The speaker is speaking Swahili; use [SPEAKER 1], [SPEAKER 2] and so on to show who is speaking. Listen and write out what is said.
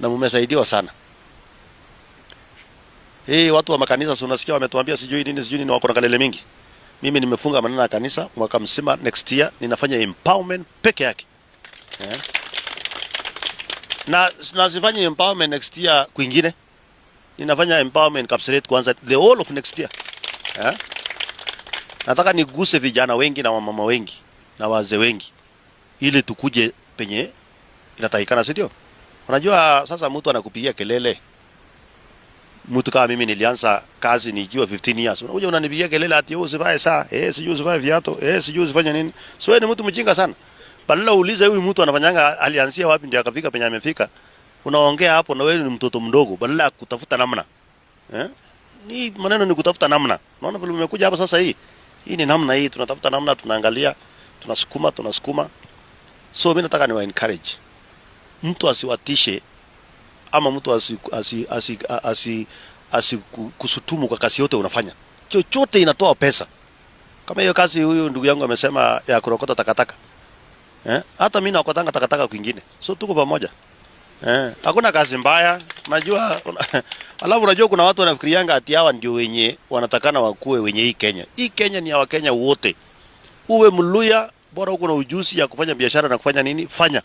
[SPEAKER 1] Na mmesaidiwa sana. Hii watu wa makanisa, si unasikia wametuambia sijui nini, sijui nini, wako na kelele mingi. Mimi nimefunga maneno ya kanisa mwaka mzima. Next year ninafanya empowerment peke yake. Eh? Na sifanye empowerment next year kwingine. Ninafanya empowerment Kapseret kwanza the whole of next year. Eh? Nataka niguse vijana wengi na wamama wengi na wazee wengi ili tukuje penye inatakikana, si ndio? Unajua sasa mtu anakupigia kelele. Mtu kama mimi nilianza kazi nikiwa 15 years. Unakuja unanipigia kelele ati wewe usivae saa, sijui usivae viatu, sijui usifanye nini. So wewe ni mtu mjinga sana. Badala uulize huyu mtu anafanyanga, alianzia wapi ndio akafika penye amefika. Unaongea hapo na wewe ni mtoto mdogo badala ya kutafuta namna. Eh? Ni maneno ni kutafuta namna. Unaona vile umekuja hapa sasa hii. Hii ni namna hii, tunatafuta namna, tunaangalia, tunasukuma, tunasukuma. So mimi nataka niwa encourage. Mtu asiwatishe ama mtu asi kushutumu kwa kazi yote unafanya. Chochote inatoa pesa. Kama hiyo kazi huyu ndugu yangu amesema ya kurokota takataka. Eh? Hata mimi naokotanga takataka kwingine. So tuko pamoja. Eh, hakuna kazi mbaya. Unajua alafu unajua kuna watu wanafikirianga ati hawa ndio wenye wanatakana wakuwe wenye hii Kenya. Hii Kenya ni ya Wakenya wote. Uwe Mluya, bora uko na ujuzi ya kufanya biashara na kufanya nini, fanya.